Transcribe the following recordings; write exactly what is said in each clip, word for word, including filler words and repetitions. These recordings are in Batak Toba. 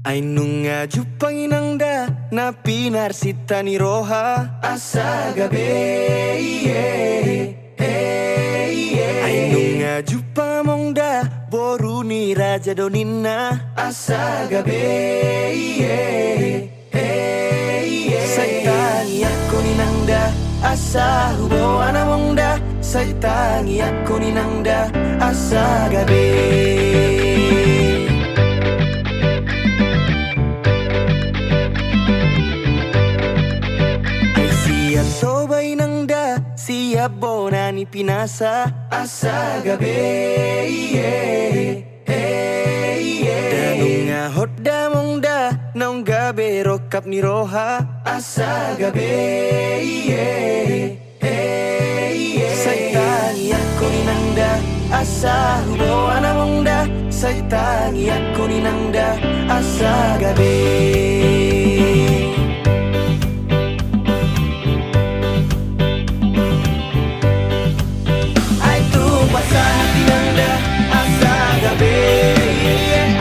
Ai nunga jumpang inang da na pinarsinta ni roha, asa gabe, ie, e, ie. Ai nunga jumpang among da boru ni raja do ninna, asa gabe, ie, e, ie. Sai tangiangkon inang da asa huboan among da, sai tangiangkon inang da asa gabe. Ai siap Toba inang da, siap bona ni pinasa, asa gabe, ie, e, ie. Da nunga hot da among da naung gabe rongkap ni roha, asa gabe, ie, e, ie. Sai tangiangkon inang da asa huboan among da, sai tangiangkon inang da asa gabe. Ai tung pasahat inang da asa gabe,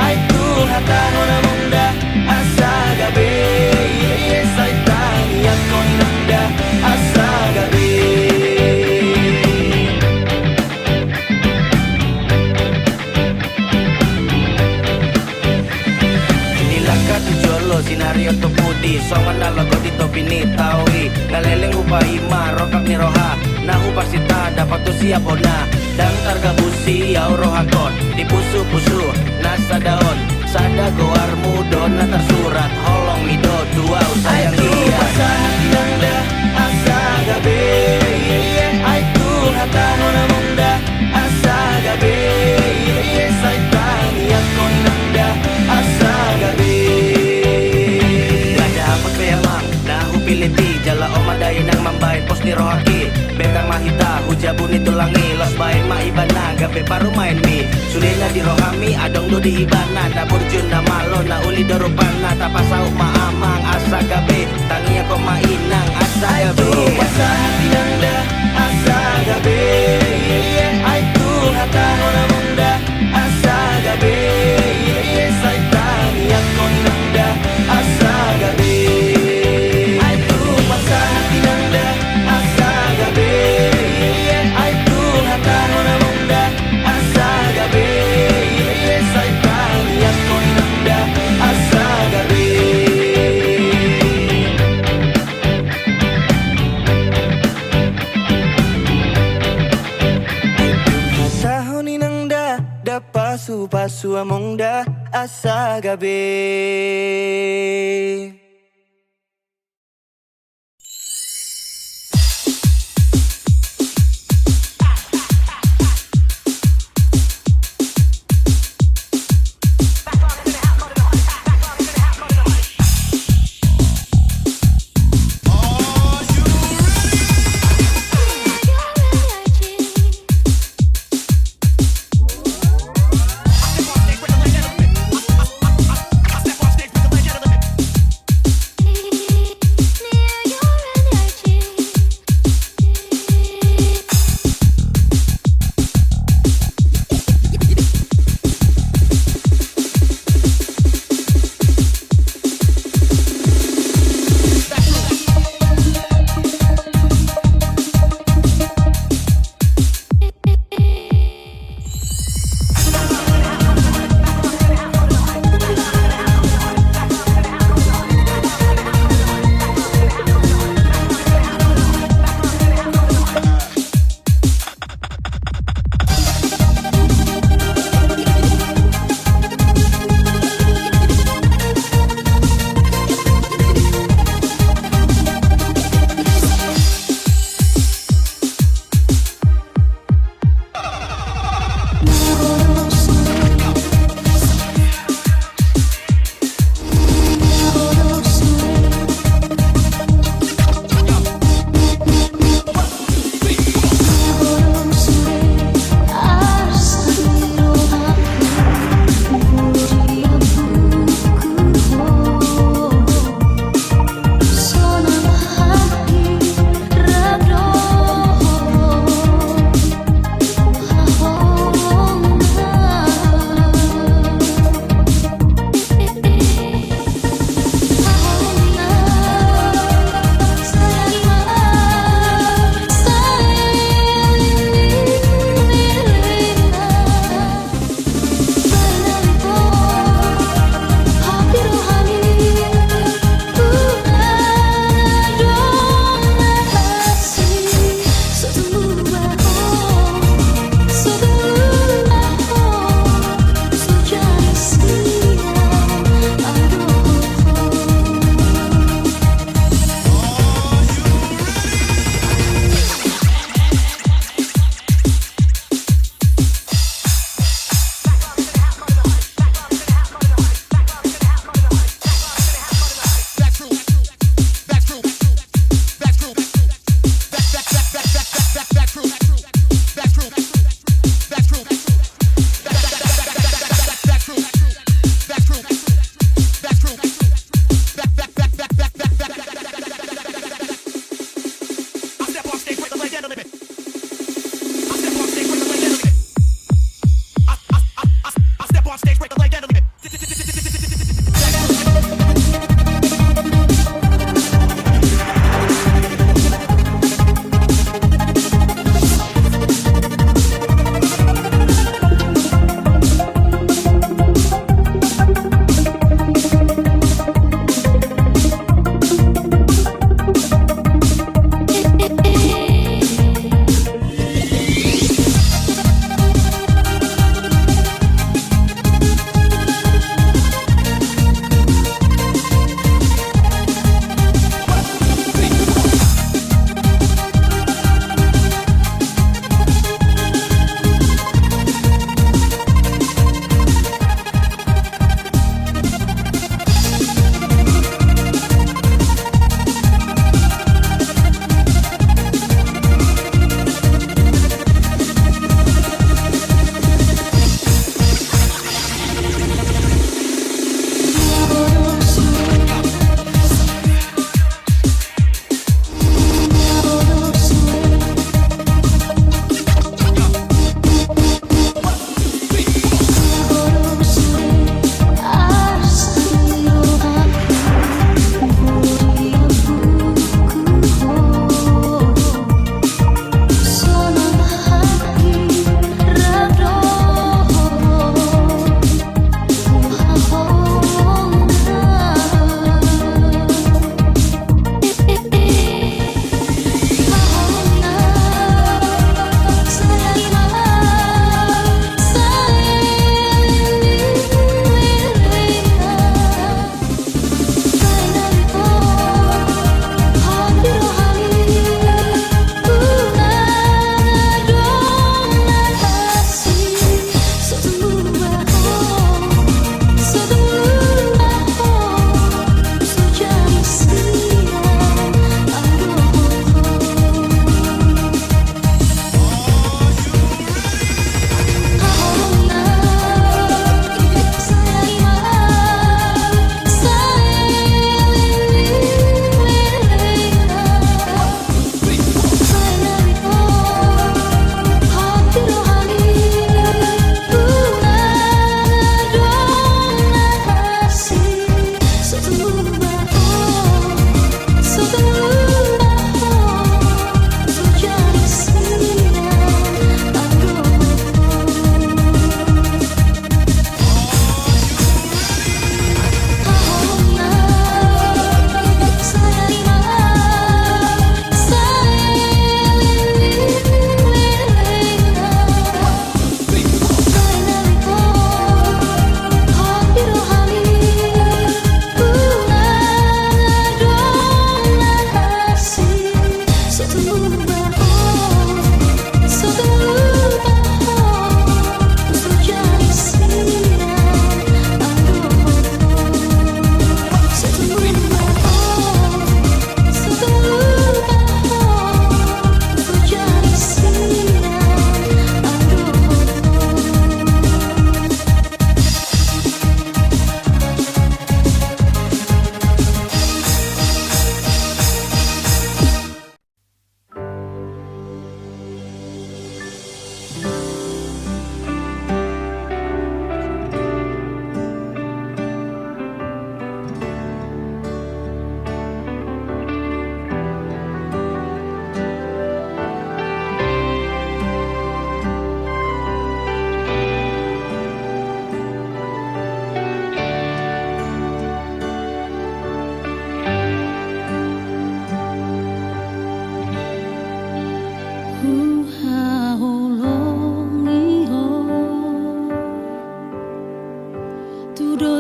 ai tung hatahon among da asa gabe, sai tangiangkon inang da asa gabe. Nilangka tu jolo sinari on tu pudi, songon na logot di topi ni tao i. Na leleng hupaima rongkap ni roha, na huparsinta dapot tu siap hona. Ndang targabusi au rohangkon di pusu-pusu na sada on. Sada goarmu do na tarsurat, holong i do tu au sayang. Ai tung pasahat inang da asa gabe, ai tung hatahon among da asa gabe, sai tangiangkon inang da asa gabe. Ndada apat pe amang na hupiliti, jala on ma da inang mambaen pos ni rohangki. Beta ma hita hu jabu ni tulang i, laos baen ma ibana gabe parumaenmi. Sude na di rohami adong do di ibana, na burju na malo na uli do rupana. Tapasaut ma amang asa gabe, tangiangkon ma inang asa gabe. Ai tung pasahat inang da asa gabe, ai tung hatahon among da asa gabe, sai tangiangkon inang da asa gabe. Ai tung pasahat inang da asa gabe, ai tung hatahon among da asa gabe, sai tangiangkon inang da asa gabe. Ai tung hatahon inang da, da pasu-pasu among da asa gabe.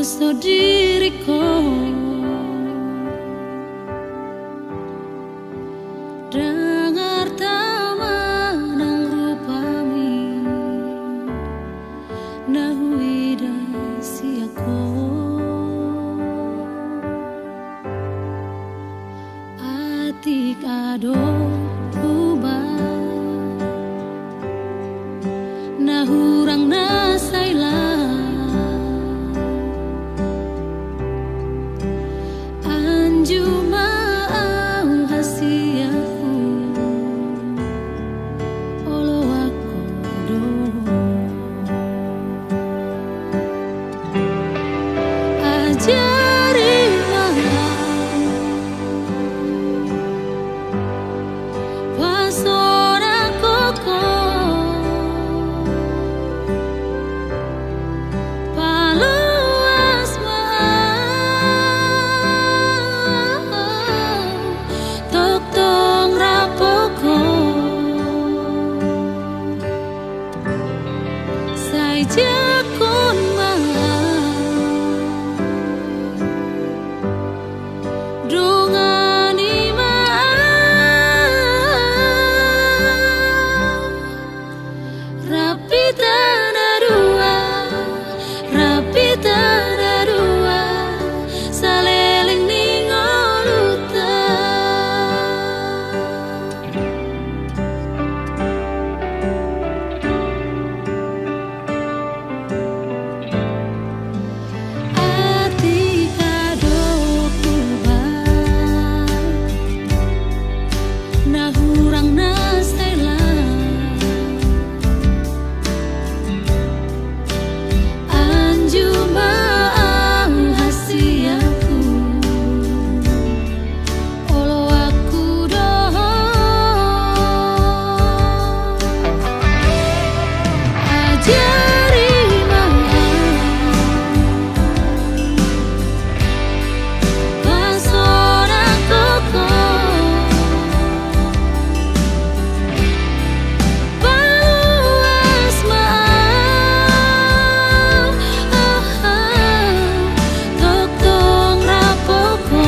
Songon diriku, ndang arta manang rupami na huida sian ho. Atik adong hubahen na hurang na sai lam, anju ma au hasianku, oloan ho do. Ajari ma au pasonang ho, paloas ma au tongtong rap ho. Sai jangkon ma au, dongani ma au, rap hita na dua, rap hita na dua saleleng ni ngolunta. Atik adong hubahen na hurang na sai lam, anju ma au hasianku, oloanku do. Ajari ma au pasonang ho, paloas ma au, ah, ah, tongtong rap ho.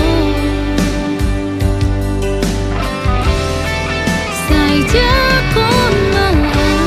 Sai jangkon ma au,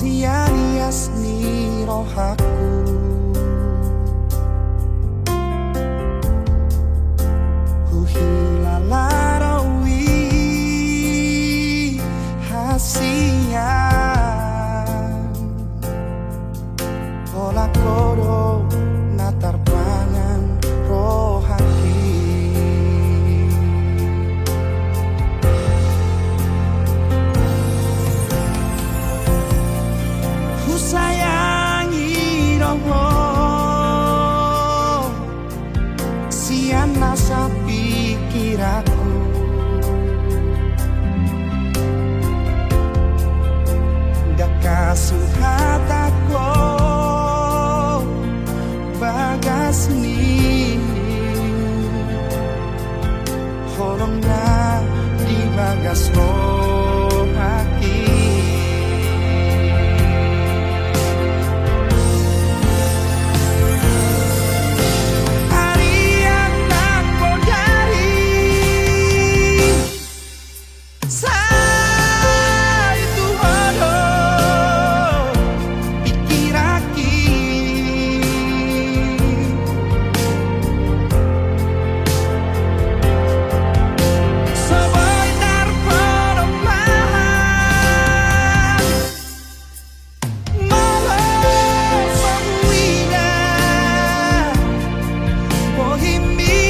Sian ias ni rohangku, huhilala do i hasian. Holan Ho do na tarpangan rohangki. Husayangi do Ho sian nasa pingkiranku. Ndang hasuhatangku bagas ni holongna di bagas rohangki. Arian nang bodari sai tu Ho do pingkiranki. So boi tarpadoman molo so huida bohimi,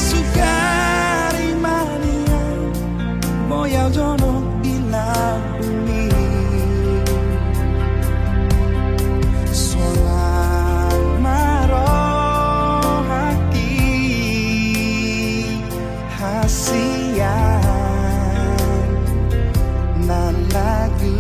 sugari manian boi au jonok di lambungmi. Solang ma rohangki hasian na lagu.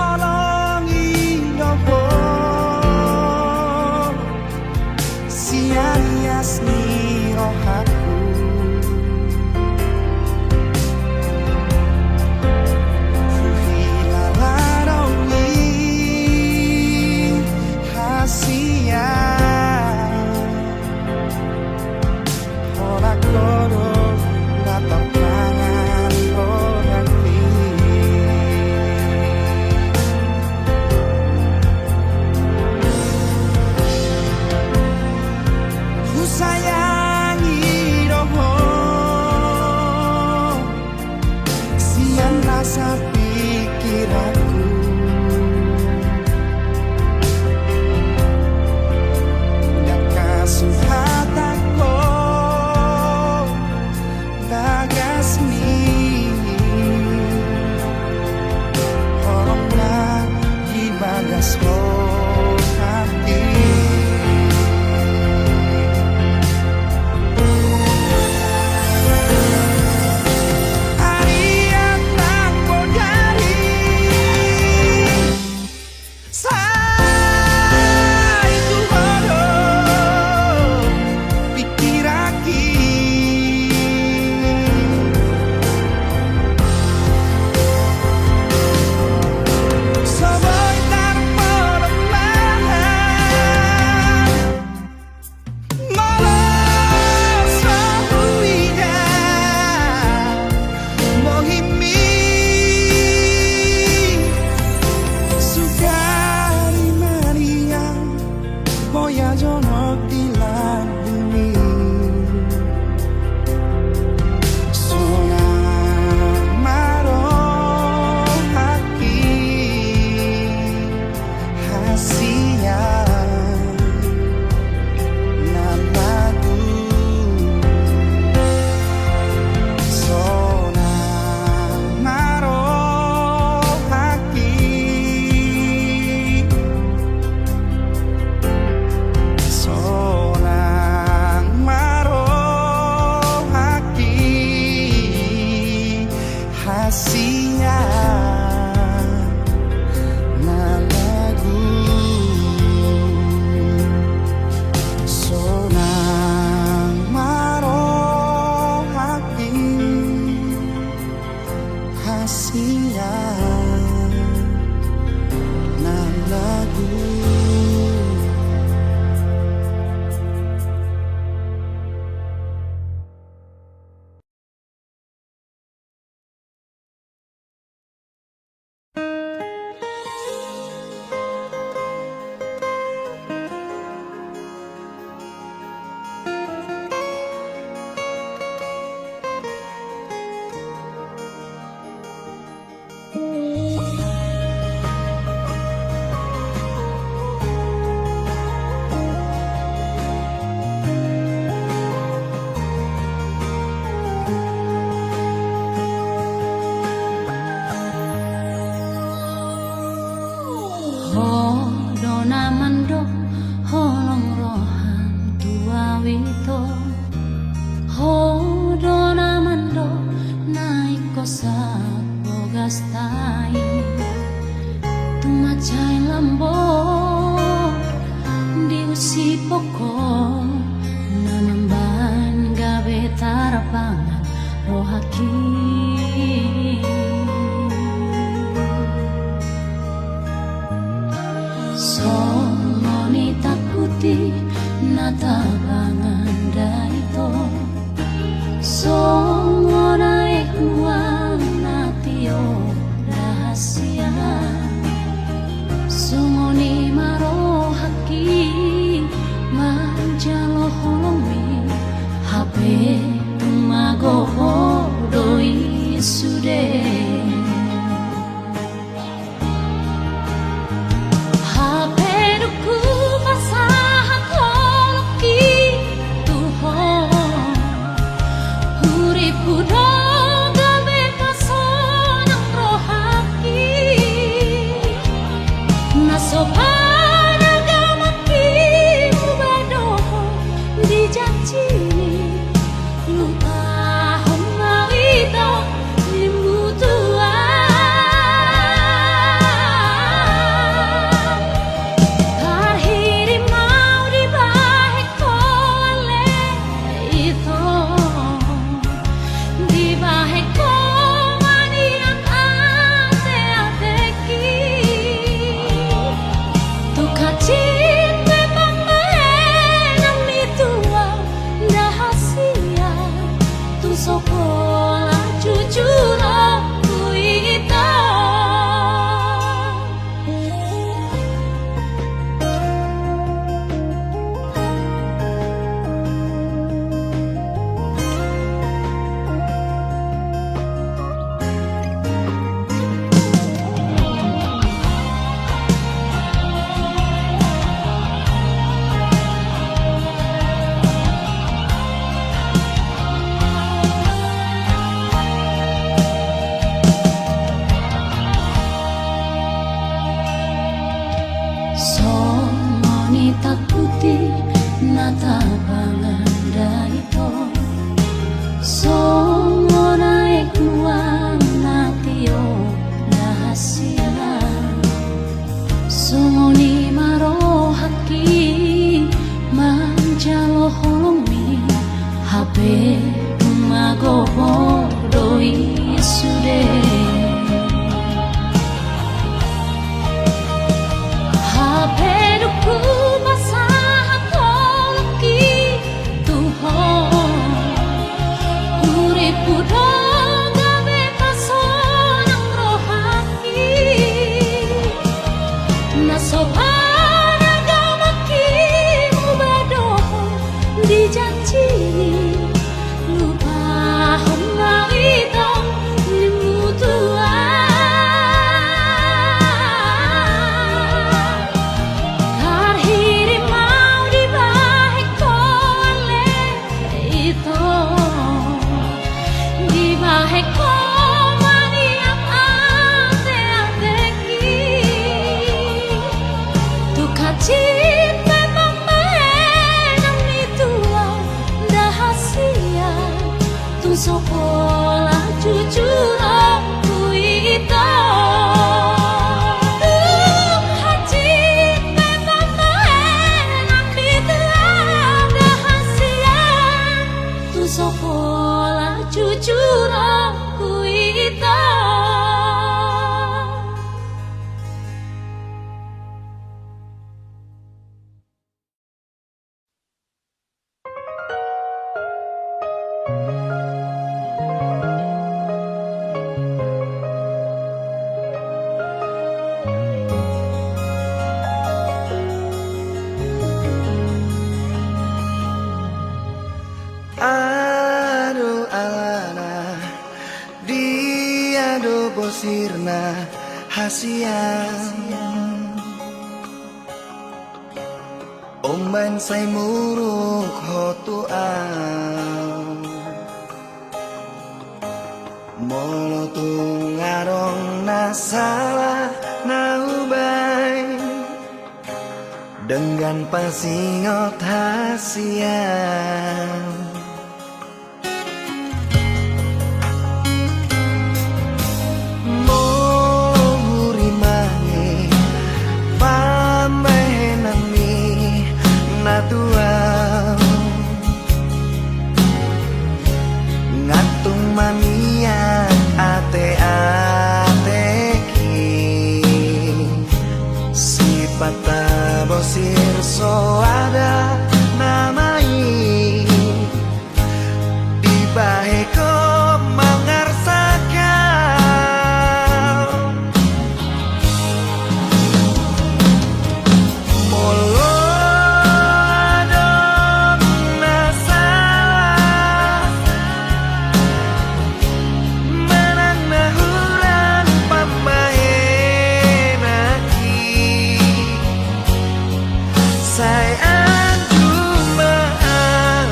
Huhaholongi do Ho sian ias ni rohangku. Huhilala do i hasian. Holan Ho do na tarpangan rohangki. Husayangi do Ho sian nasa pingkiranku. Ndang hasuhatangku bagas ni holongna di bagas rohangki. Ito, ho do na mandok na ingkon sahat bogasta i. Tung mansai lambok diusipon ho, na mambahen gabe tarpangan rohangki. Songon i tangkuti na tabangan da ito, songon aek mual na tio da hasian. Songon i ma rohangki manjalo holongmi, hape tung magogo do i sude. Hape dung hupasahat holongki tu ho, huriphu do gabe pasonang rohangki. Na so panagamanki muba do ho di janjimi, lupahon ma ito nimmu tuan. Tarhirim au dibahen ho ale ito, dibahen ho ma nian ateatengki. Tung hansit pe pambahenanmi tuan, nda hasian, tung so pola jujur au tu ito. Songon i tangkuti na tabangan da ito, songon aek mual na tio da hasian. Songon i ma rohangki manjalo holongmi, hape tung magogo do i sude. Hape dung hupasahat holongki tu ho, huriphu do gabe pasonang rohangki. Na so panagamanki muba do ho di janjimi, lupahon ma ito nimmu tuan. Tarhirim au dibahen ho ale ito, dibahen ho ma nian ateatengki. Tung hansit pe pambahenanmi tuan, nda hasian, tung so pola jujur au tu ito. Tung hansit pe pambahenanmi tuan, nda hasian, tung so pola jujur au tu ito. Aha do alana, dia do bosirna hasian. Umbahen sai muruk ho tu au. Molo tung adong na sala na hubahen, Denggan pasingot hasian. Molo hurimangi pambahenan ni natuaon, nga tung maniak ateateki. Sipata bosir soada nama i, dibahen ho mangarsak au. Molo adong na salah manang na hurang pambahenan i, sai anjung ma au,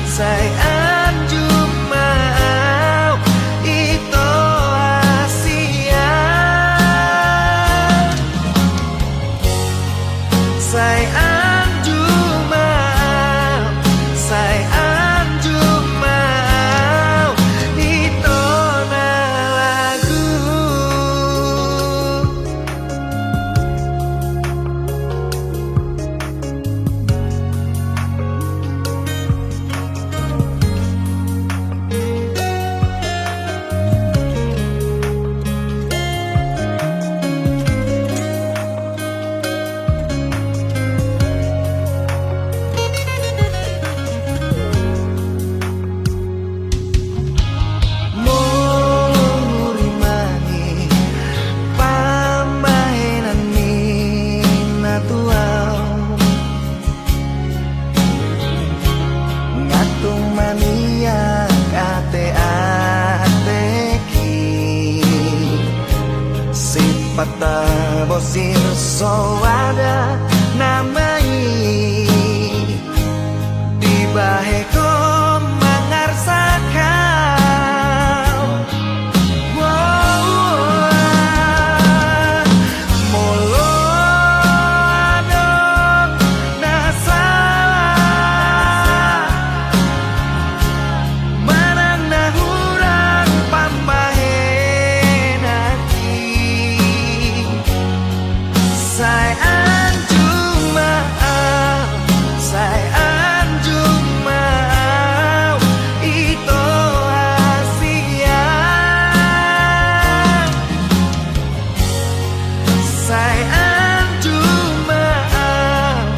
sai anjung ma au, ito hasian. Sai anjung ma au, sai anjung ma au, ito na lagu. Molo hurimangi pambahenan ni natuaon, nga tung maniak ateateki. Sipata bosir soada nama i, dibahen ho mangarsak au. Molo adong na salah manang na hurang pambahenan i, sai anjung ma au, sai anjung ma au, ito hasian. Sai anjung ma au,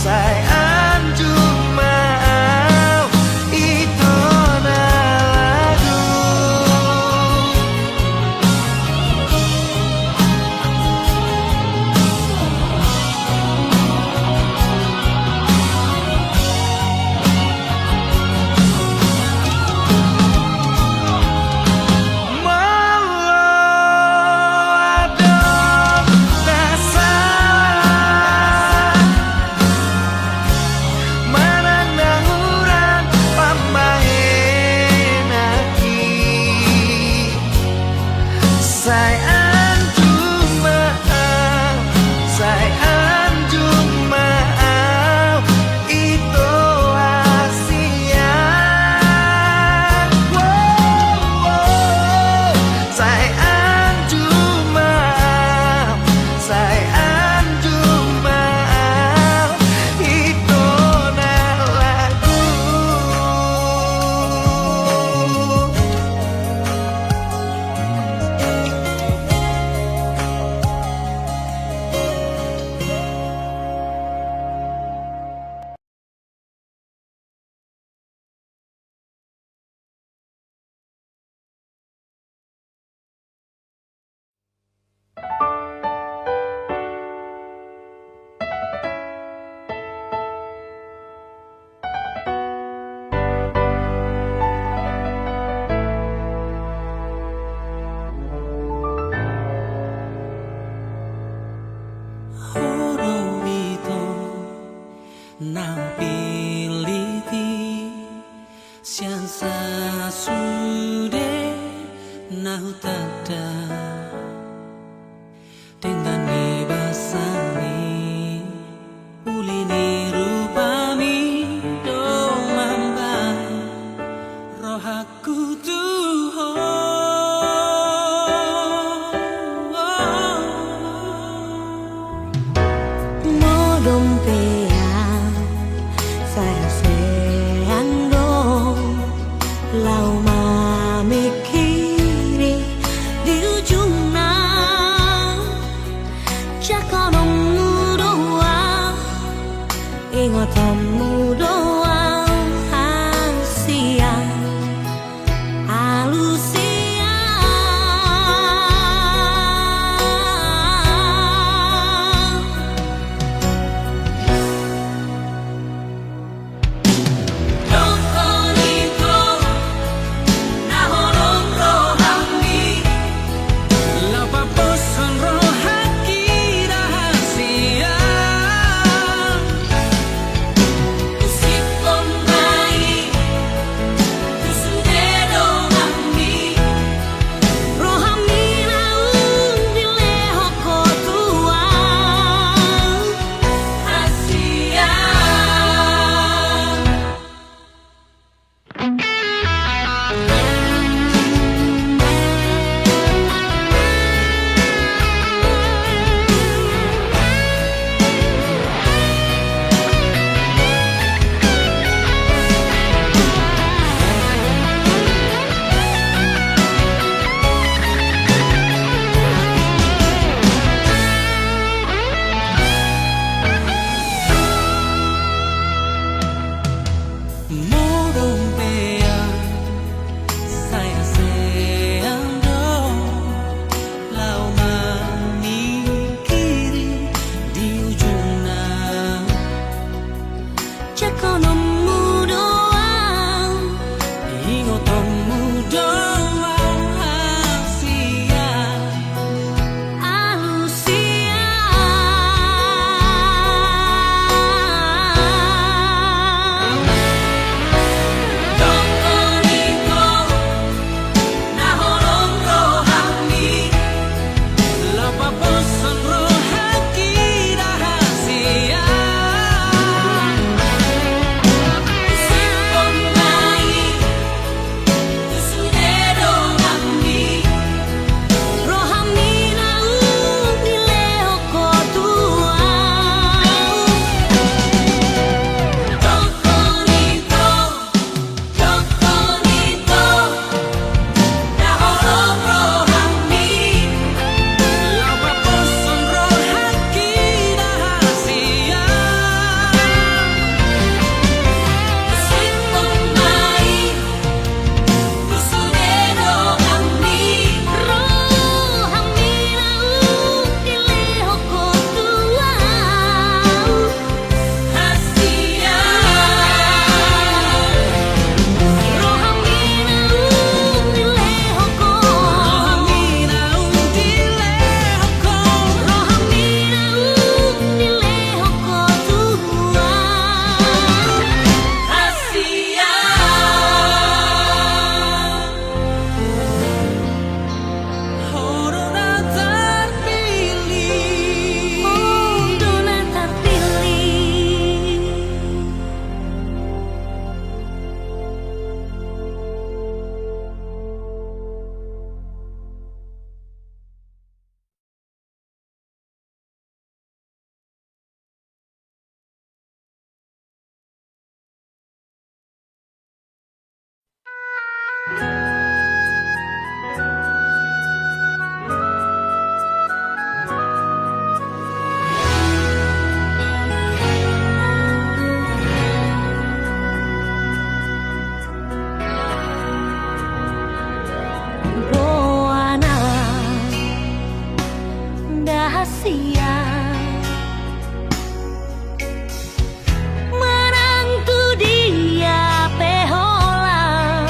sai anjung ma au, ito na lagu. Molo adong na salah manang na hurang pambahenan i, sai anjung ma au, sai anjung ma au, ito hasian. Wo, wo. Sai anjung ma au, sai anjung ma au, ito na lagu. Ho do ito na pillit i sian sasude na hutanda. Denggan ni basa ni uli Ia, alusia. Dohot i do na holong rohami, laho paboason rohangki rahasia. Usiphon ma i tu sude donganmi, rohami naung dilehon ho tu ahu. Rahasia. Modom pe ahu, sai asean do laho mamingkiri di ujungna. Jangkononmu do ahu, ingotonmu do ahu, rahasia. Alusia. Dohot i do na holong rohami, laho paboason rohangki rahasia. Usiphon ma i tu sude donganmi, rohami naung dilehon ho tu ahu. Dohot i do, dohot i do na holong rohami, laho paboason rohangki rahasia. Usiphon ma i tu sude donganmi, rohami naung dilehon ho tu ahu. Rahasia. Rohami naung dilehon ho. Rohami naung dilehon ho. Rohami naung dilehon ho tu ahu. Rahasia. Ho do na tarpilih. Ho do na tarpilih. Boanan rahasia. Manang tu dia pe holan,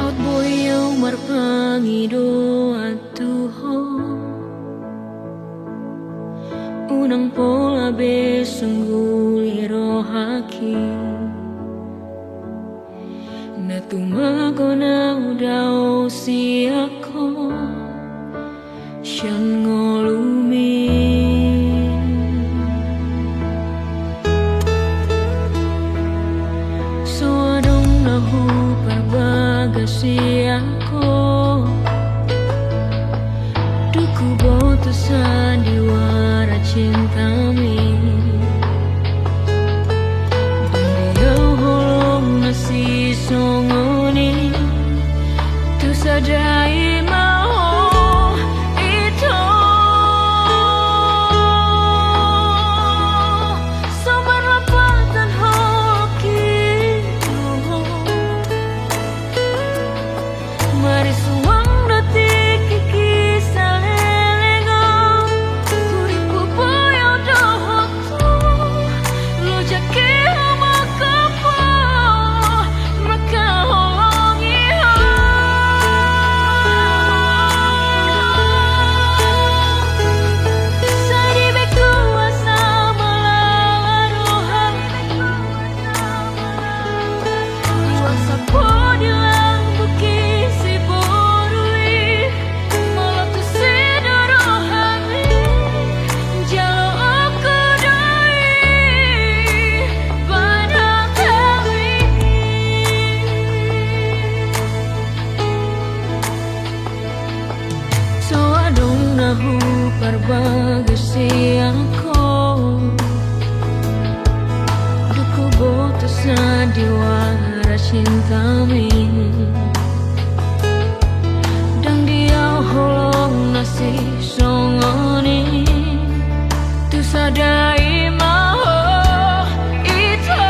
Aut boi au marpangidoan tu ho, unang pola be sungguli rohangki. Na tumagon au dao sian ho sian ngolumi. So adong na huparbagas sian ho, dung huboto sandiwara cintami. Dung di au holong na sisongon i, tu sadai ma ho ito. So marlapatan holongki tu ho. Marisuang do tingki saleleng on, hurippu boi au dohot ho, loja ke ho mangkophop, mangkaholongi ho. Sai dibahen kuasa malala roha. Kuasa pudi lambungki siboru i, molo tung sida rohami, jalo oku do i, bahen hami. So adong na huparbagas sian ho, dung huboto sandiwara cintami. Dung di au holong na sisongon i, tu sadai ma ho ito.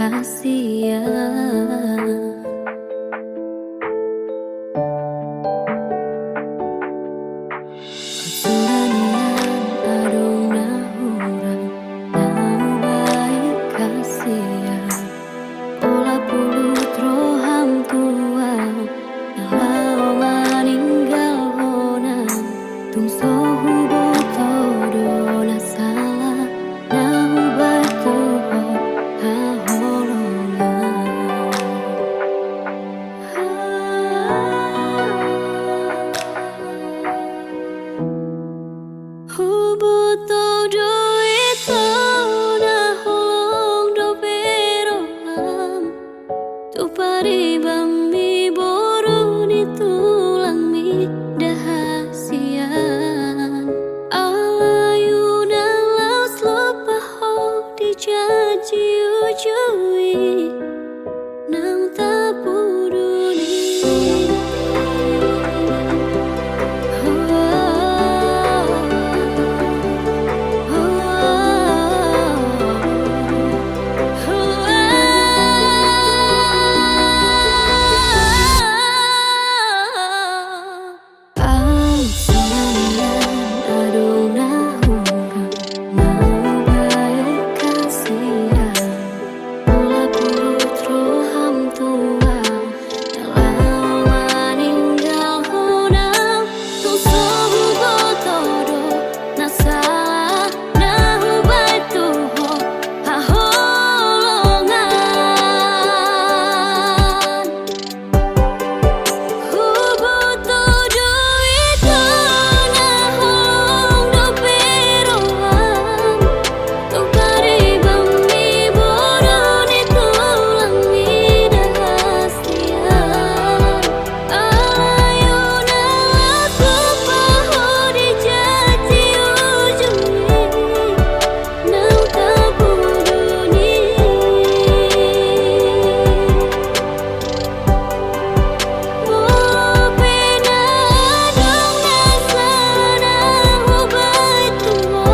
Hasian. Sudah nian adong na hurang, na hubaen hasian. Pola pulut roham tu ahu, na laho maninggalhon ahu. Tung so huboto do na sala, na hubaen tu ho haholongan. Huboto do ito na holong dope roham, tu paribanmi boru ni tulangmi da hasian. Alai unang laos lopa ho di janji ujung i. Naung tapudun i. Au sudah nian adong na hurang, na hubaen hasian. Pola pulut roham tu ahu, na laho maninggalhon ahu. Tung so huboto do na sala, na hubaen tu ho haholongan. Huboto do ito na holong dope roham, tu paribanmi boru ni tulangmi da hasian. Alai unang laos lopa ho di janji ujung i. Naung tapudun i. Molo pe na adong na sala na hubaen tu ho,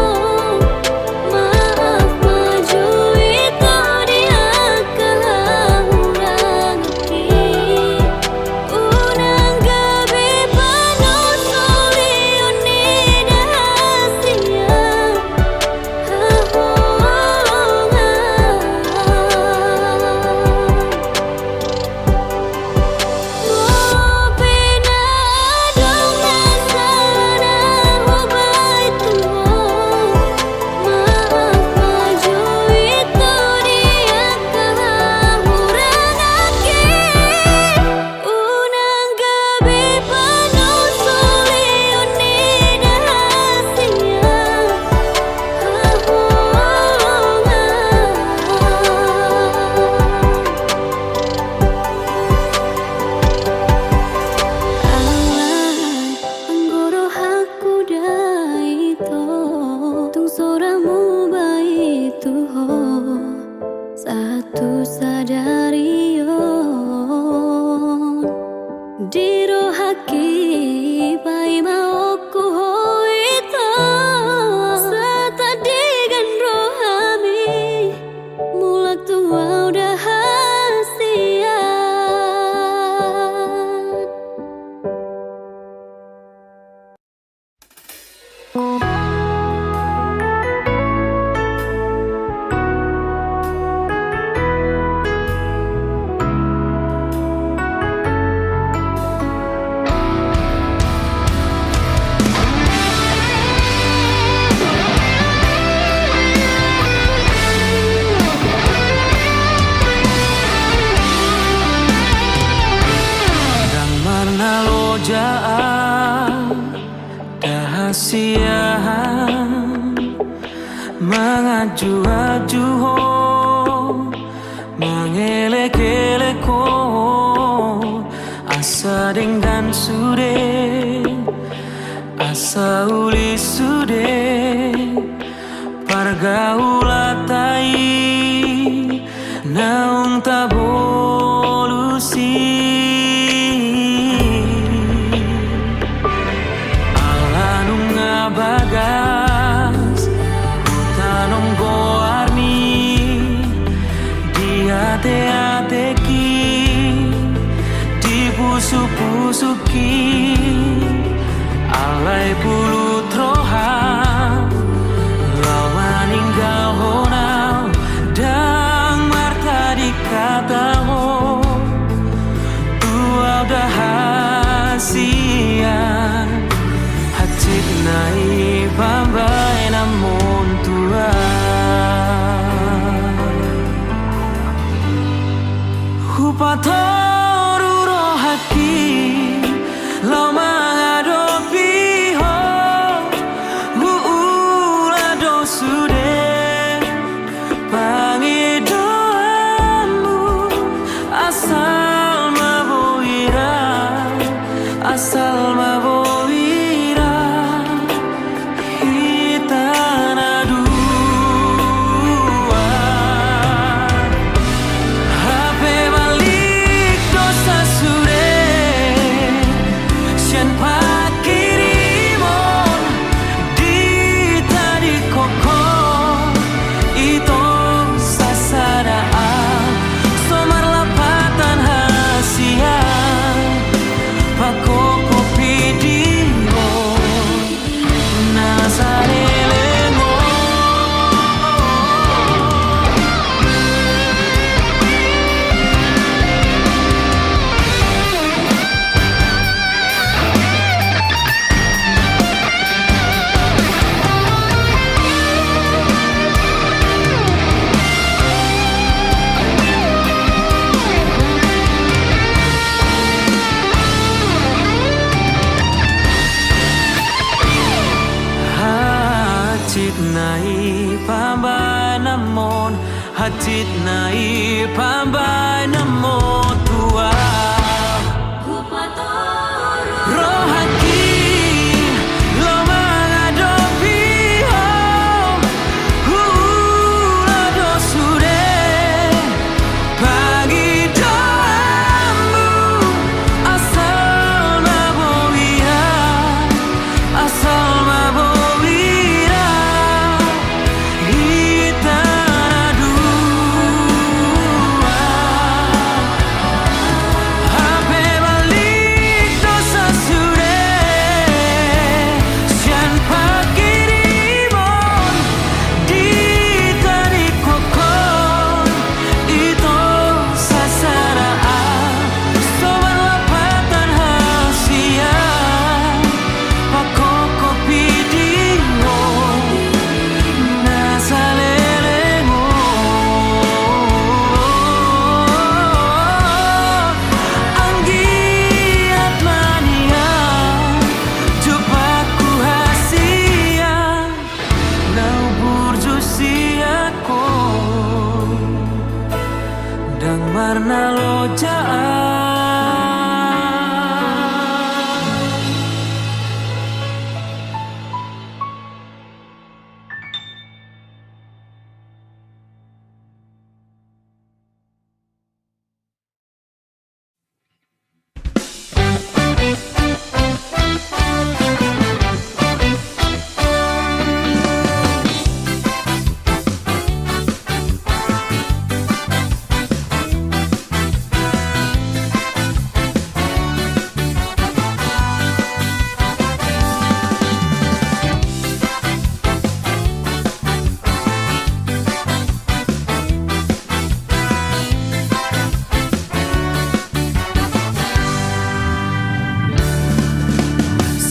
maaf ma jo ito di angka hahuranganta i. Unang gabe panontulion ni da hasian. Unang gabe panontulion ni da hasian. Haholongan. Alai anggo rohangku da ito, tung so ra muba i tu ho. Sahat tu sadari on di rohangki paimaonku ho ito. Sahat di ganjang rohami mulak tu au da hasian. Ndang marnaloja au da hasian, manganju-anju ho, mangelek-elek ho, asa denggan sude, asa uli sude pargaulanta i. Naung tabolus i. Ala nunga bagas hutanom goarmi di Teateki di pusuk-pusukki, alai pulut roha, laho maninggalhon au, ndang martadi hata ho. Tu au da hasian, hansit nai pambahenanmon tu au. Hupatoru rohangki laho mangadopi ho, huula do sude pangidoanmu, asal ma boi ra, asal ma boi ra hita na dua. Hape malik do sasude sian pangkirimon, ditadingkon ho, ito sasada au, so marlapatan hasian, pakokopi di ho na saleleng on. Hansit nai pambahenanmon, hansit nai pambahenanmon tu au. Rohangki laho mangadopi ho, huula do sude pangidoanmu, asal ma boi ra, asal ma boi ra hita na dua. Hape malik do sasude sian pangkirimon, ditadingkon ho, ito sasada au, so marlapatan hasian, pakokopi di ho na saleleng on. Anggiat ma nian jumpa hasian, na umburju sian ho, ndang marnalojaan.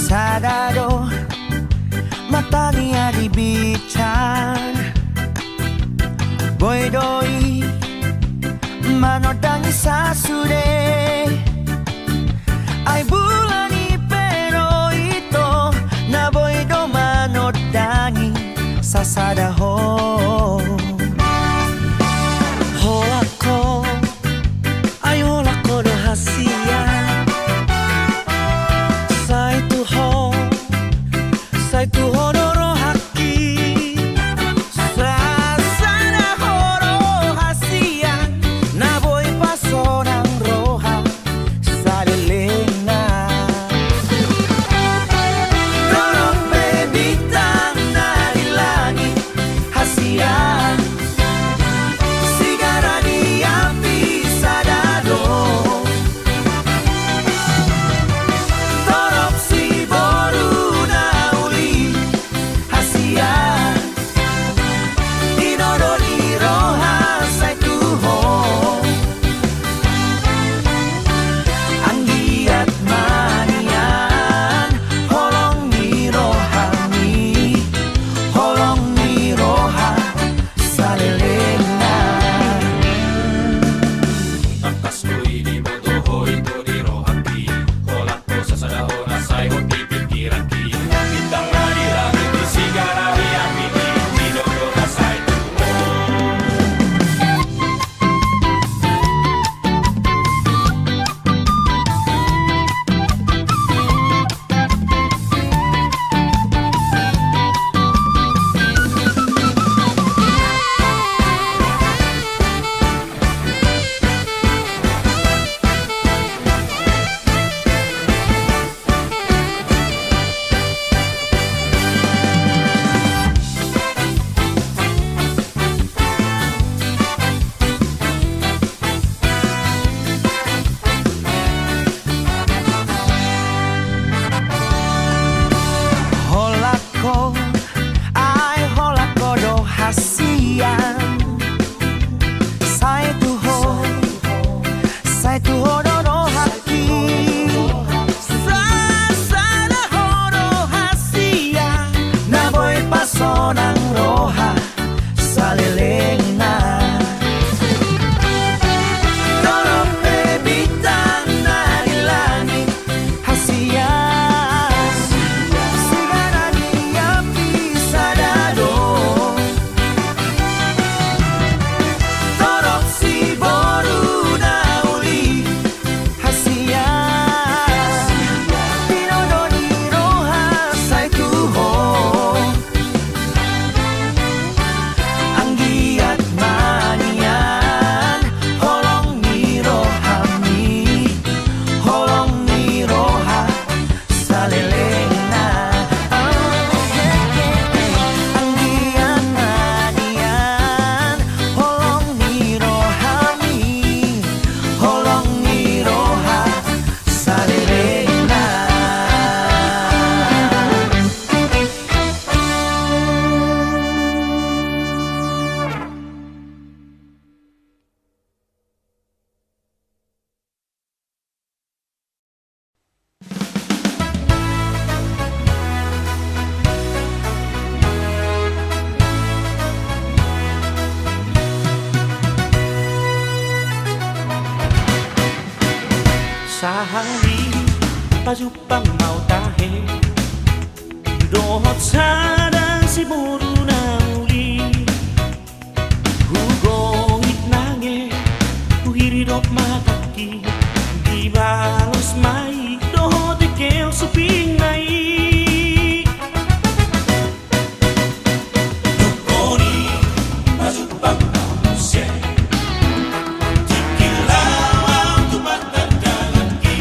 Sada do martaniang di bicar, boi do i manondangi sasude. Ai bulan i pe do ito na boi do manondangi sasada ho. Holan ho, ai holan ho do hasian. Sai tu ho, sai tu ho do rohangki. Sasada ho do hasian, na boi pasonang roha salelengna. Torop pe bintang na di langit, Pajumpang ma au tahe dohot sada siboru na uli. Hugongit nange, huhir didok ma tangki, dibalos ma i dohot dengke suping na i. Dungkoni pajumpang ma au muse, tingki laho au tu patandangki.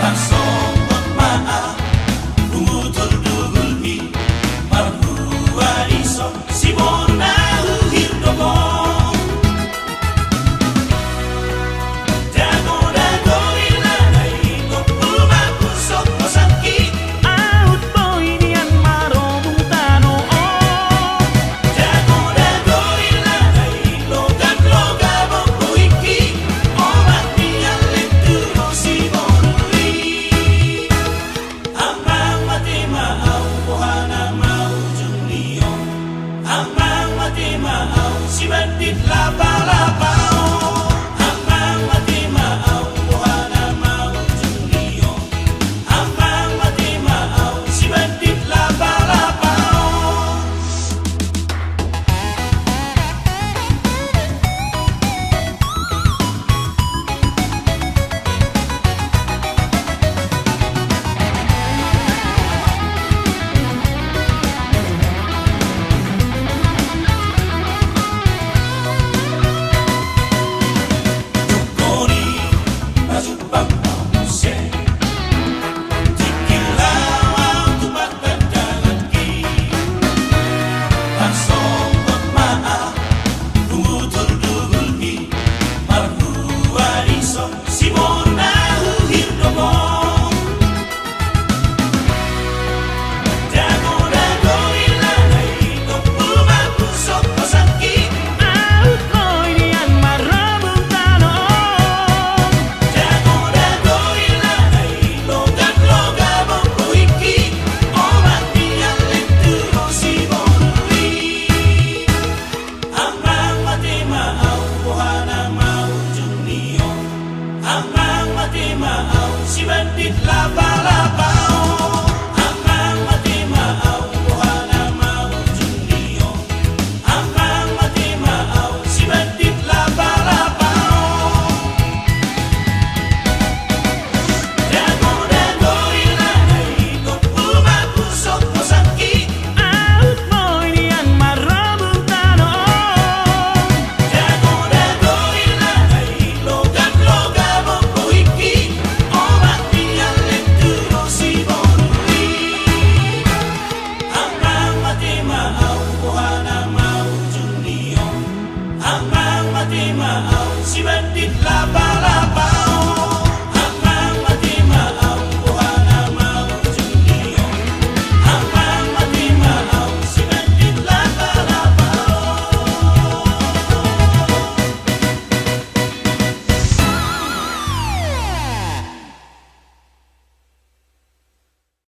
Tarsonggop ma au, humutur dugulmi, marhua dison siboru na huhir do ho. Dago, dago, ila nai, tompu ma pusok hosangki. Aut boi nian marobung tano on. Dago, dago, ila nai, logat, loga, bongku iki. Obat nian lendu do siboru i. Amang mate ma au, boha nama ujung ni on. Amang mate ma au, si bandit lapa-lapa on. Amang mate ma au, boha nama ujung ni on. Amang mate ma au, si bandit lapa-lapa on. Dungkoni pajumpang ma au muse, tingki laho au tu patandangki. Tarsonggop ma au, humutur dugulmi, marhua dison siboru na huhir do ho. Dago, dago, ila nai, tompu ma pusok hosangki. Aut boi nian marobung tano on. Dago, dago, ila nai, logat, loga, bongku iki. Obat nian lendu do siboru i. Amang mate ma au, boha nama ujung ni on. Amang mate ma au, si bandit lapa-lapa on. Amang mate ma au, boha nama ujung ni on. Amang mate ma au, si bandit lapa-lapa on. Dago, dago, ila nai, tompu ma pusok hosangki. Aut boi nian marobung tano on. Dago, dago, ila nai, logat, loga, bongku iki. Obat nian lendu do siboru i. Amang mate ma au, boha nama ujung ni on. Amang mate ma au, si bandit lapa-lapa